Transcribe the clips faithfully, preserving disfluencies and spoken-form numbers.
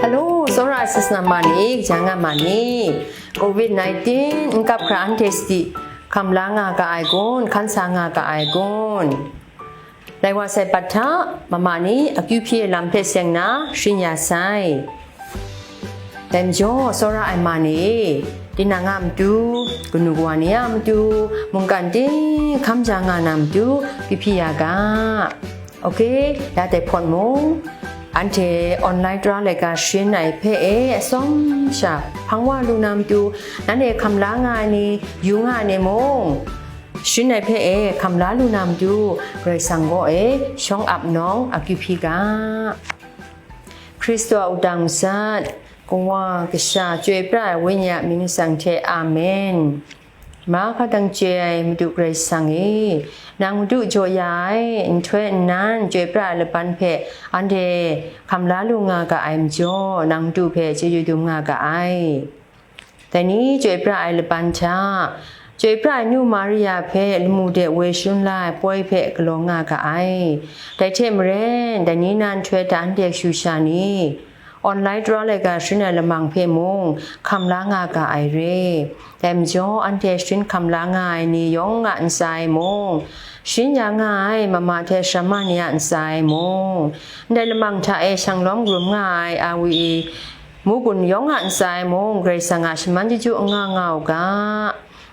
Hello, tsawra ai sasana ma ni, kaja nga ma ni? Covid nineteen n kap hkra anhte sadi hkam la nga ga ai kun, hkan sa nga ga ai kun? Lai wa sai pat hta, mama ni akyu hpyi ai lam hpe seng na sharin ya sai. Dai majaw, tsawra ai ma ni e, tinang a matu, kanu kawa ni a matu, mungkan ting hkam ja nga na matu, kyu hpyi ya ga. Ok, ya dai hpawt mung, anhte online tara laika sharin ai hpe e atsawm sha hpang wa lu na matu, nanhte hkam la nga ai ni, yu nga ai ni mung, sharin ai hpe e hkam la lu na matu, Karai Kasang kaw e shawng ap nawng akyu hpyi ga. Hkristu a wudang masat, Kawa, Kasha, Chyoi pra ai Wenyi a mying nsang hte, Amen. Mahkra dang chye ai Madu Karai Kasang e, nang Madu jaw ya ai, nhtoi nnan chyoi pra ai laban hpe anhte hkam la lu nga ga ai majaw, nang Madu hpe chyeju dum nga ga ai. Dai ni chyoi pra ai laban hta, chyoi pra ai nu Maria hpe lamu de woi shalun la ai poi hpe galaw nga ga ai. Dai hte maren, dai ni na nhtoi hta anhte kashu sha ni, online tara laika sharin ai lamang hpe mung hkam la nga ga ai re. Dai majaw, anhte sharin hkam la nga ai ni yawng a ntsa e mung, sharin ya nga ai mama hte sara ni a ntsa e mung, ndai lamang hta e shanglawm karum nga ai awi i, mu gun yawng a ntsa e mung, Karai Kasang a shaman chyeju n nga nga u ga.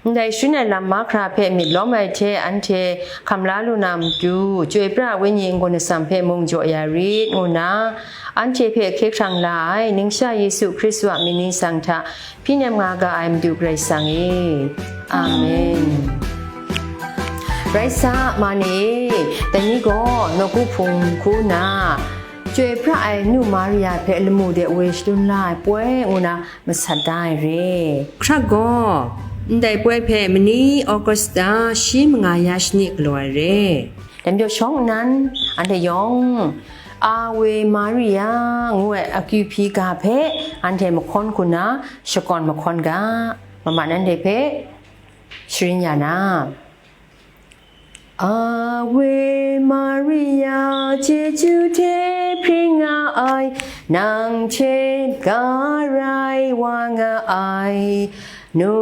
Ndai sharin ai lam mahkra hpe myit lawm ai hte anhte hkam la lu na matu, chyoi pra ai Wenyi n-gun atsam hpe mung jaw ya rit, ngu nna, anhte hpe hkye hkrang la ai Ningsha Yesu Hkristu a mying nsang hta hpyi nem nga ga ai Madu Karai Kasang e. Amen. Rai sa, ma ni e, dai ni gaw nawku hpung hku nna, chyoi pra ai nu Maria hpe lamu de woi shalun la ai poi ngu na masat da ai re. Hkrak gaw, ndai poi hpe mani Augusta shi manga ya shani galaw ai re. Dai majaw shawng nnan, anhte yawng, Ave Maria ngu ai akyu hpyi ga hpe anhte mahkawn hku nna shakawn mahkawn ga, mama nanhte hpe sharin ya na. Ave Maria, chyeju hte hpring nga ai, nang hte ga rai wa nga ai, nu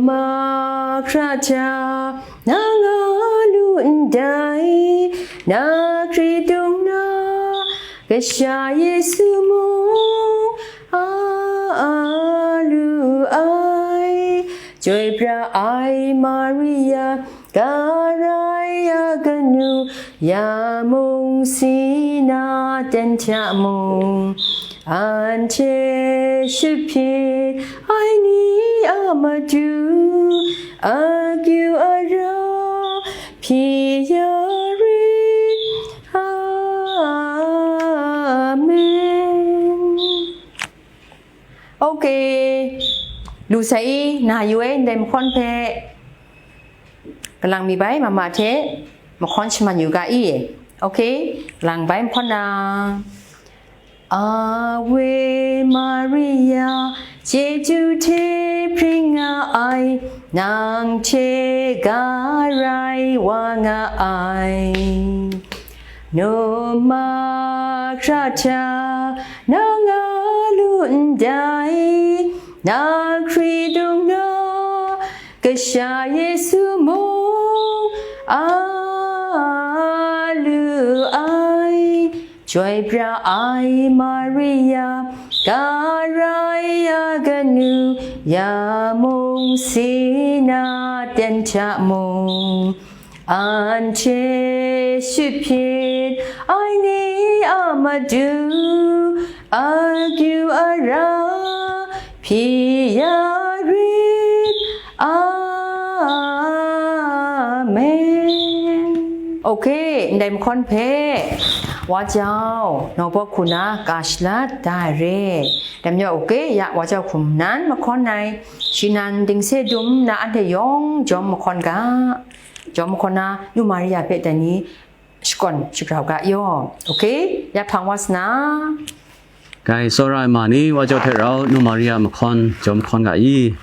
mahkra hta na nga lu ndai, na hkritung na kasha Yesu mung a, a lu ai. Chyoi pra ai Maria, ga rai ya kanu, ya mung si na ten hta mung, anhte shut hpyit ai ni a matu, akyu ara hpyi ya rit. Amen. Ok. Lu sai i, na yu ai ndai mahkawn hpe. Kalang mi bai mama hte mahkawn shaman yu ga i. Ok. Kalang bai mahkawn na. Ave Maria, chyeju hte hpring nga ai, nang hte ga rai wa nga ai. Nu mahkra hta na nga lu ndai, na hkritung na kasha Yesu mung a lu ai. Chyoi pra ai Maria, ga rai ya kanu, ya mung si na ten hta mung, anhte shut hpyit ai ni a matu, akyu ara hpyi ya rit. Amen. Ok, ndai mahkawn hpe wa jau nawbawk hku na ka shalat da ai re. Dai majaw, ok, ya wa jau hkum nan mahkawn ai, shi nan dingse dum na anhte yawng jawm mahkawn ga. Jawm mahkawn na, nu Maria hpe dai ni shakawn shagrau ga yaw. Ok, ya hpang wa sa na. Kai, tsawra ai ma ni, wa jau hte rau, nu Maria mahkawn, jawm mahkawn ga i.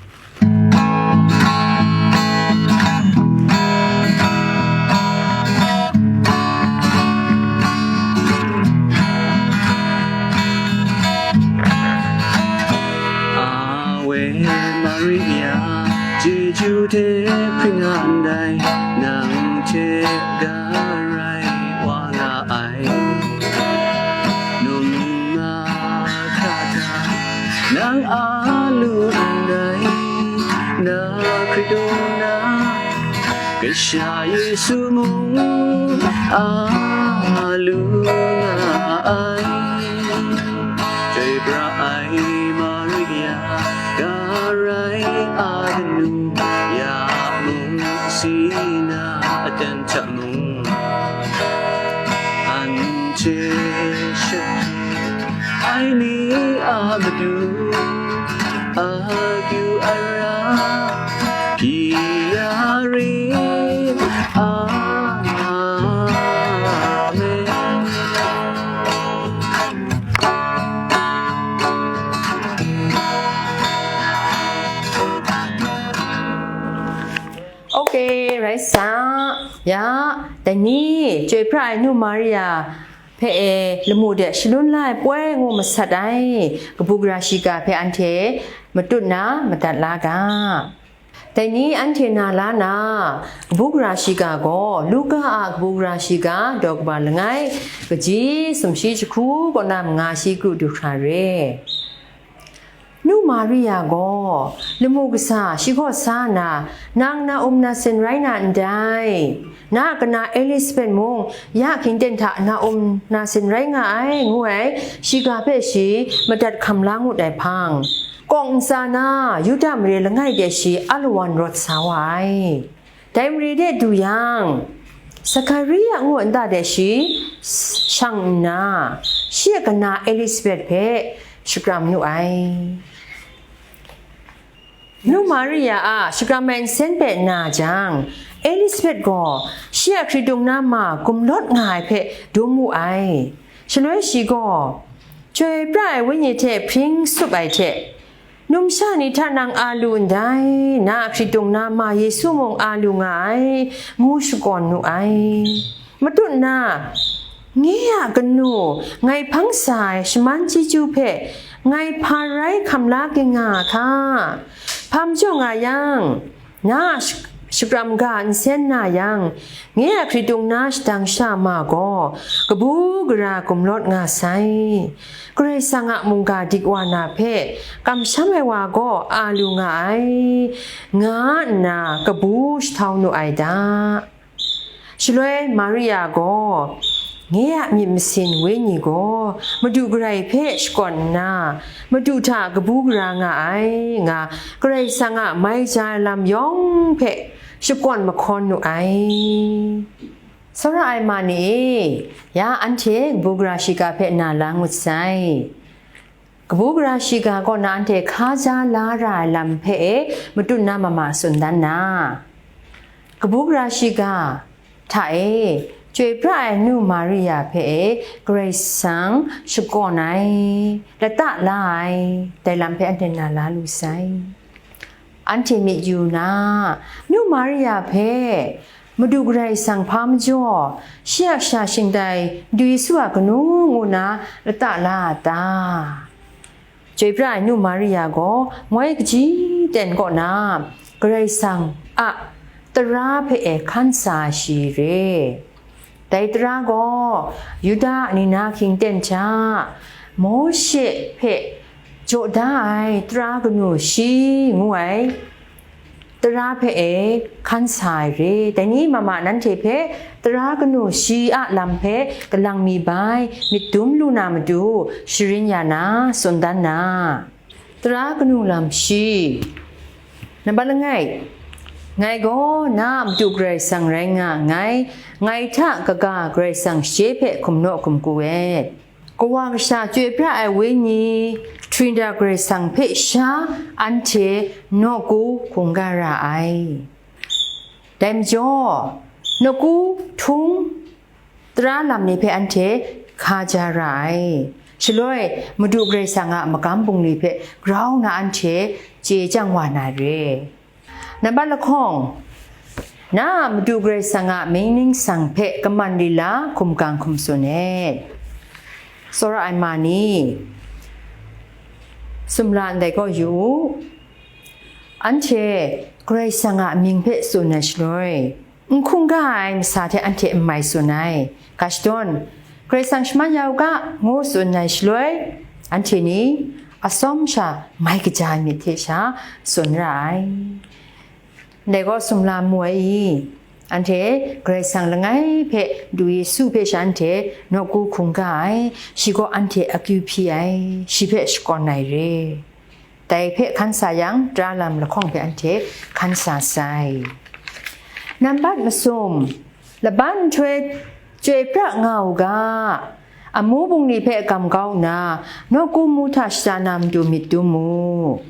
Kasha Yesu mung a lu nga ai, chyoi pra ai Maria, ga rai a kanu ya mung, si na aten hta mung, anhte shut ai ni a matu, akyu ara, hpyi ya ring. Amen. Okay, rai sa. Ya, dai ni, chyoi pra ai nu Maria hpe e lamu de shalun la ai poi ngu masat ai kabu gara shiga hpe anhte matut na madat la ga. Dai ni anhte na la na, kabu gara shiga gaw Luka a kabu gara shiga daw kaba langai, kaji sumshi jahku kaw na manga shi kru du hkra re. Nu Maria gaw lamu kasa shi kaw sa nna, "Nang na um na sin rai na ndai? Na a kana Elisabet mung ya hkying ten hta na um na sin rai nga ai," ngu ai shiga hpe shi madat hkam la ngut ai hpang, kawng ntsa na Yuda mare langai de shi alawan rawt sa wa ai. Dai mare de du yang, Zakaria ngu nta de shi shang nna, shi a kana Elisabet hpe shakram nu ai. Nu Maria a shakram ai nsen hpe na jang, Elisabet gaw shi a hkritung na ma gumlawt nga ai hpe dum wu ai. Shaloi shi gaw, Chyoi pra ai Wenyi hte hpring sup ai hte, "Numsha ni hta nang a lu ndai, na a hkritung na ma Yesu mung a lu nga ai," ngu shakawn nu ai. Matut na, "Nye a kanu, ngai hpang sa ai shaman chyeju hpe ngai hpa rai hkam la ging nga a hka? Hpa majaw nga yang, na a sh-, shakram ga nsen na yang, nye a hkritung na shadang sha ma gaw kabu gara gumlawt nga sai. Karai Kasang a mungga dik wa na hpe kamsham ai wa gaw a lu nga ai," nga nna kabu shahtau nu ai da. Shaloi Maria gaw, "Nye a myit masin wenyi gaw Madu Karai hpe shakawn nna, Madu hta kabu gara nga ai," nga Karai Kasang a mai ja ai lam yawng hpe shakawn mahkawn nu ai. Tsawra ai ma ni e, ya anhte kabu gara shiga hpe na la ngut sai. Kabu gara shiga kaw na anhte hkaja la ra ai lam hpe e matut na mama tsun dan na, kabu gara shiga hta e chyoi pra ai nu Maria hpe e Karai Kasang shakawn ai, lata la ai, dai lam hpe anhte na la lu sai. Anhte myit yu na, nu Maria hpe Madu Karai Kasang hpa majaw, shi a kasha shingtai du Yesu a kanu ngu na lata la a ta? Chyoi pra ai nu Maria gaw moi kaji ten kaw na Karai Kasang a tara hpe e hkan sa ai shi re. Dai tara gaw Yuda a ni na hkying ten hta, Mawshe hpe jaw da ai tara kanu shi ngu ai tara hpe e hkan sa ai re. Dai ni mama nanhte hpe tara kanu shi a lam hpe galang mi bai myit dum lu na matu sharin ya na, tsun dan na. Tara kanu lam shi. Nambat langai, ngai gaw na a Madu Karai Kasang rai nga nngai, ngai hta kaga Karai Kasang shachye hpe hkum naw hkum ku et. Kawa Kasha chyoi pra ai Wenyi, Trinita Karai Kasang hpe sha anhte nawku hkungga ra ai. Dai majaw, nawku htung tara lam ni hpe anhte hkaja ra ai. Shaloi, Madu Karai Kasang a magam bungli hpe grau na anhte chye chyang wa na re. Nambat lahkawng, na a Madu Karai Kasang a mying ningsang hpe kaman lila hkum gang hkum tsun et. Tsawra ai ma ni, sumla ndai kaw yu u. Anhte Karai Kasang a mying hpe tsun ai shaloi, n hkungga ai masa hte anhte n mai tsun ai. Ga shadawn, Karai Kasang shaman ya u ga, ngu tsun ai shaloi, anhte ni atsawm sha mai kaja ai myit hte sha tsun ra ai. Ndai gaw sumla mu ai i? Anhte Karai Kasang langai hpe du Yesu hpe shanhte nawku hkungga ai, shi gaw anhte akyu hpyi ai, shi hpe shakawn ai re. Dai hpe hkan sa yang, tara lam lahkawng hpe anhte hkan sa sai. Nambat masum, laban nhtoi chyoi pra nga u ga, amu bungli hpe gam kau nna, nawku mu hta shata na matu myit dum mu.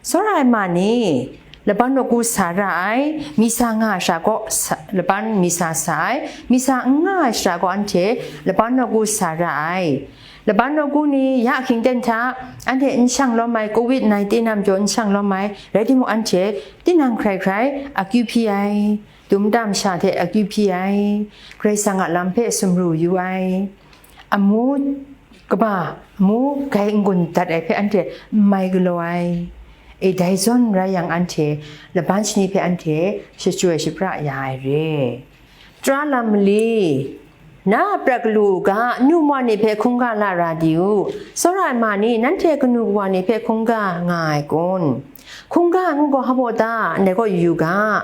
Tsawra ai ma ni, laban nawku sa ra ai, mi sa nga ai shara gaw sa, laban mi sa sa ai, mi sa n nga ai shara gaw anhte laban nawku sa ra ai. Laban nawku ni ya hkying ten hta, anhte n shang lawm ai covid nineteen a majaw n shang lawm ai, rai timung anhte tinang hkrai hkrai akyu hpyi ai, dum nta masha hte akyu hpyi ai, Karai Kasang a lam hpe sumru yu ai, amu kaba, amu grai n-gun dat ai hpe anhte n mai galaw ai. E, dai zawn rai yang, anhte laban shani hpe anhte shachyoi shapra ya ai re. Tara lam mali, na a prat galu u ga, nu ma ni hpe hkungga la ra di u. Tsawra ai ma ni, nanhte kanu kawa ni hpe hkungga nga ai kun? Hkungga ngu gaw hpa baw ta, ndai gaw yu yu ga.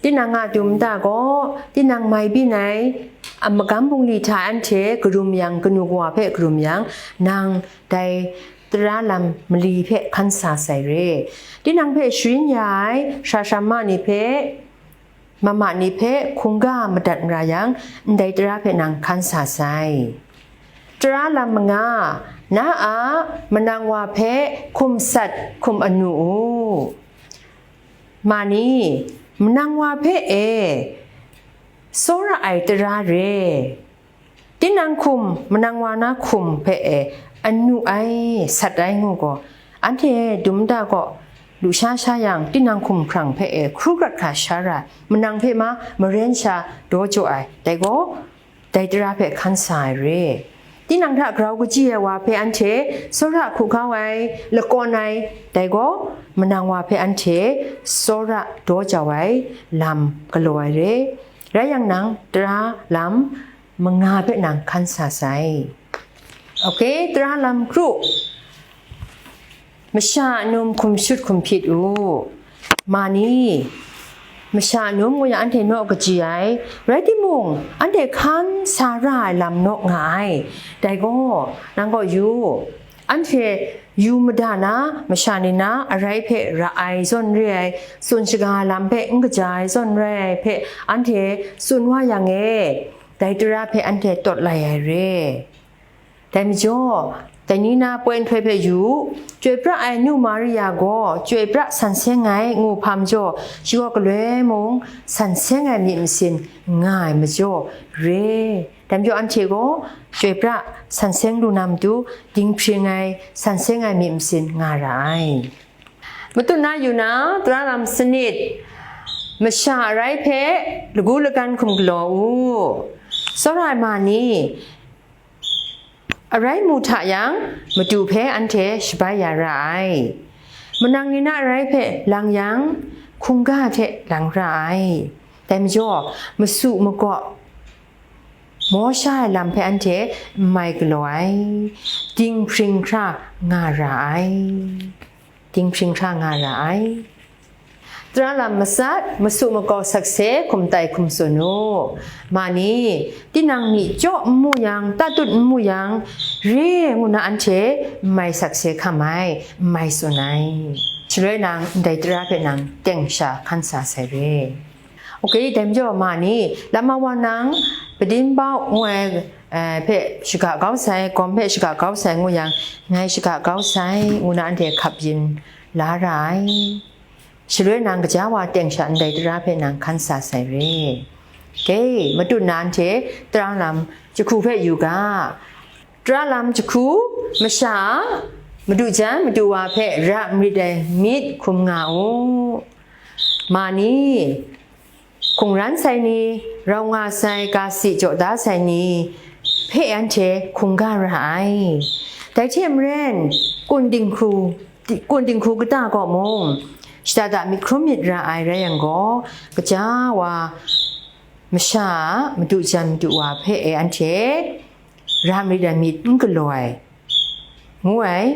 Tinang a dum nta gaw, tinang mai byin ai, a magam bungli hta anhte karum yang, kanu kawa hpe karum yang, nang dai tara lam mali hpe hkan sa sai re. Tinang hpe sharin ya ai, sara sara ma ni hpe, mama ni hpe hkungga madat n ra yang, ndai tara hpe nang hkan sa sai. Tara lam manga, na a manang wa hpe hkum sat hkum anu u. Ma ni, manang wa hpe e, tsawra ai tara re. Tinang hkum, manang wa na hkum hpe e, anu ai, sat ai ngu gaw, anhte dum nta gaw, lusha sha yang, tinang hkum hprang hpe e, hkru grat hkra sha ra ai, manang hpe ma, maren sha daw jaw ai, dai gaw, dai tara hpe hkan sa ai re. Tinang hta grau kaji ai wa hpe anhte tsawra hku kau ai, lakawn ai, dai gaw manang wa hpe anhte tsawra daw jau ai lam galaw ai re. Rai yang nang, tara lam manga hpe nang hkan sa sai. Ok, tara lam kru. Masha a num hkum shut hkum hpyit u. Ma ni, masha a num ngu yang anhte naw kaji ai, rai timung, anhte hkan sa ra ai lam naw nga ai. Dai gaw, nang gaw yu, anhte yu mada na, masha ni na arai hpe ra ai zawn re ai, tsun shaga ai lam hpe n kaja ai zawn rai ai hpe, anhte tsun wa yang e, dai tara hpe anhte tawt lai ai re. Dai majaw, dai ni na poi nhtoi hpe yu u, chyoi pra ai Nu Maria gaw chyoi pra san seng ai ngu hpa majaw, shi gaw galoi mung san seng ai myit masin nga ai majaw re. Dai majaw, anhte gaw chyoi pra san seng lu na matu, dinghpring ai, san seng ai myit masin nga ra ai. Matut na yu na, tara lam sanit, masha arai hpe lagu lagan hkum galaw u. Tsawra ai ma ni, arai mu hta yang, madu hpe anhte shabai ya ra ai. Manang ni na arai hpe lang yang, hkungga hte lang ra ai. Dai majaw, masu makaw, maw sha ai lam hpe anhte n mai galaw ai, dinghpring hkra nga ra ai. Dinghpring hkra nga ra ai. Tara lam masat, masu makau sakse hkum tai hkum tsun u. Ma ni, tinang myi chyaw n mu yang, tatut n mu yang, re ngu na anhte n mai sakse hkam ai, n mai tsun ai. Shaloi nang, ndai tara hpe nang teng sha hkan sa sai re. Ok, dai majaw ma ni, lama wa nang, padin bau ngu ai, eh, hpe shaga kau sai, gawm hpe shaga kau sai ngu yang, ngai shaga kau sai, ngu na anhte hkap yin la ra ai. Shaloi nang kaja wa teng sha ndai tara hpe nang hkan sa sai re. Ok, matut na anhte tara lam jahku hpe yu ga. Tara lam jahku, masha a madu jan madu wa hpe ra marit ai myit hkum nga u. Ma ni, hkungran sai ni, rau nga sai, ga si jaw da sai ni hpe anhte hkungga ra ai. Dai hte maren, kun dinghku, kun dinghku kata kaw mung, shada da myit hkrum myit ra ai rai yang gaw, kaja wa masha a madu jan madu wa hpe e anhte ra marit ai myit n galaw ai, ngu ai,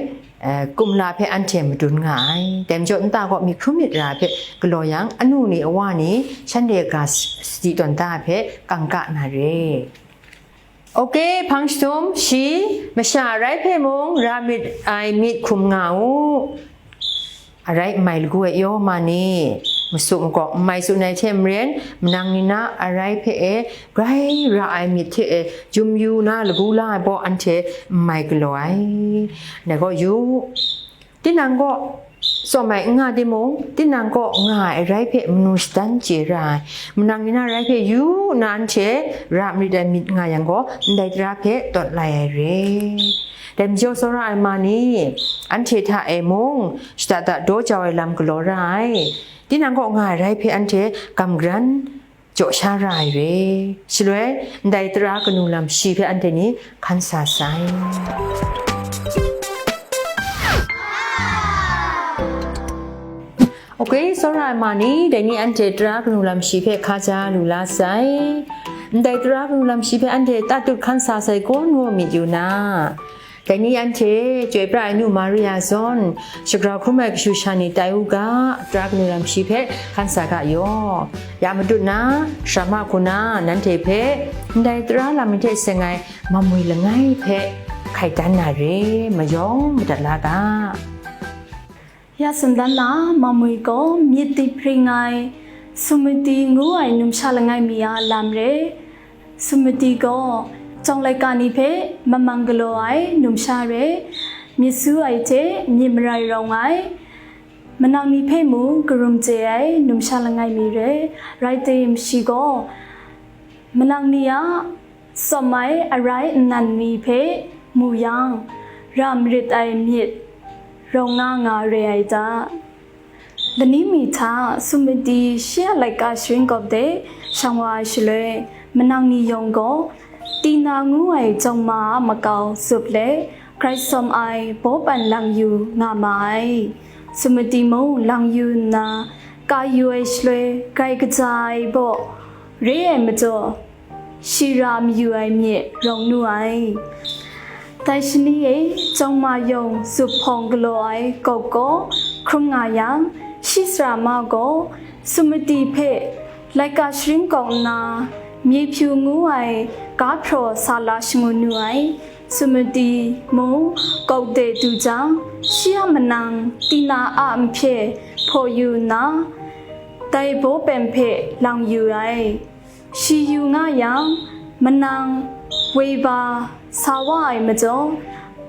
kumla hpe anhte madun nga ai. Dai majaw nta gaw myit hkrum myit ra hpe galaw yang, anu ni, awa ni, shanhte ga sadi tawn da hpe kangka na re. Ok, hpang shatum, shi, masha arai hpe mung ra myit ai myit hkum nga u. Arai n mai lagu e yaw ma ni, masu makawk n mai tsun ai hte maren, manang ni na arai hpe e grai ra ai myit hte e jum yu na lagu la ai baw anhte n mai galaw ai. Dai gaw yu, tinang kaw tsawm ai n nga timung, tinang kaw nga ai arai hpe manu shadan chye ra ai. Manang ni na arai hpe yu nna anhte ra marit ai myit nga yang gaw, ndai tara hpe tawt lai ai re. Dai majaw tsawra ai ma ni, anhte hta e mung shada da daw jau ai lam galaw ra ai. Tinang kaw nga ai arai hpe anhte gam garan jaw sha ra ai re. Shaloi, ndai tara kanu lam shi hpe anhte ni hkan sa sai. Ok, tsawra ai ma ni, dai ni anhte tara kanu lam shi hpe hka ja lu la sai. Ndai tara kanu lam shi hpe anhte tatut hkan sa sai kun ngu myit yu na, dai ni anhte chyoi pra ai nu Maria zawn, shagrau hkrum ai kashu sha ni tai u ga, tara kanu lam shi hpe hkan sa ga yaw. Ya matut na, sara ma hku na, nanhte hpe ndai tara lam ni hte seng ai mamwi langai hpe hkai dan na re, mayawng madat la ga. Ya tsun dan na mamwi gaw myit dihpring ai Sumati ngu ai numsha langai mi a lam re. Sumati gaw jawng laika ni hpe mamang galaw ai numsha re, myit su ai hte myit marai rawng ai, manang ni hpe mung karum chye ai numsha langai mi re. Rai tim, shi gaw manang ni a tsawm ai arai nnan ni hpe mu yang, ra marit ai myit rawng nga nga re ai ta. Lani mi hta Sumati shi a laika sharin kawp de shang wa ai shaloi, manang ni yawng gaw Tina ngu ai jawng ma a makau zup let, grai tsawm ai bawpan lang yu nga ma ai. Sumati mung lang yu nna, ka yu ai shaloi, grai kaja ai baw re ai majaw, shi ra mayu ai myit rawng nu ai. Dai shani e, jawng ma yawng zup hpawng galaw ai gawp gaw hkrum nga yang, shi sara ma gaw Sumati hpe laika sharin kawk nna, Myehpyu ngu ai ga hpraw sa la shangun nu ai. Sumati mung gawk de du jang, shi a manang Tina a nhpye hpaw yu nna, dai bawpen hpe lang yu ai. Shi yu nga yang, manang Weba sa wa ai majaw,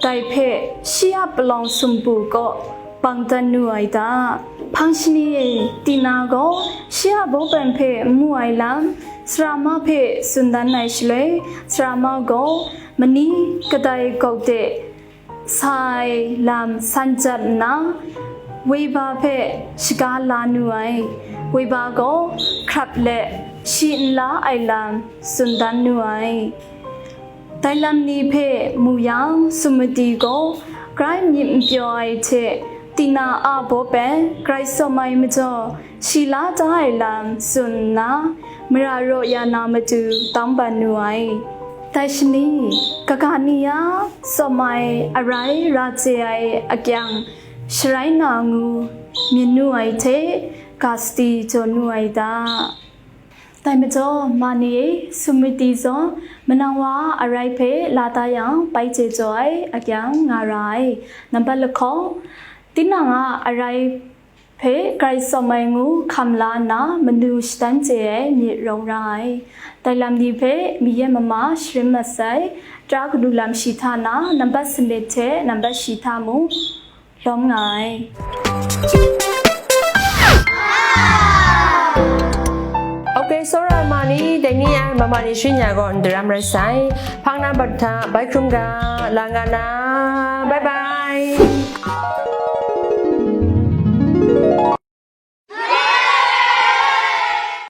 dai hpe shi a palawng sumpu kaw bang dat nu ai ta. Hpang shani e, Tina gaw shi a bawpen hpe n mu ai lam, sara ma hpe tsun dan ai shaloi, sara ma gaw mani kadai gawk de sa ai lam san jat nna, Weba hpe shaga la nu ai. Weba gaw hkrap let shi n la ai lam tsun dan nu ai. Dai lam ni hpe mu yang, Sumati gaw grai myit n pyaw ai hte, Tina a bawpen grai tsawm ai majaw, shi la da ai lam tsun nna, mara raw ya na matu tawng ban nu ai. Dai shani, kaga ni a tsawm ai arai ra chye ai akyang sharai na ngu myit nu ai hte, ga sadi jaw nu ai ta. Dai majaw, ma ni e, Sumati zawn manang wa a arai hpe la da yang, bai chye jaw ai akyang nga ra ai. Nambat lahkawng, tinang a arai hpe grai tsawm ai ngu hkam la nna, manu shadan chye ai myit rawng ra ai. Dai lam ni hpe mayen mama sharin masai, tara kanu lam shi hta na, nambat sanit hte nambat shi hta mung lawm nga ai. Ok, tsawra ma ni, dai ni a mama ni sharin ya gaw n daram rai sai. Hpang na bat hta, bai hkrum ga, la nga na, bye bye.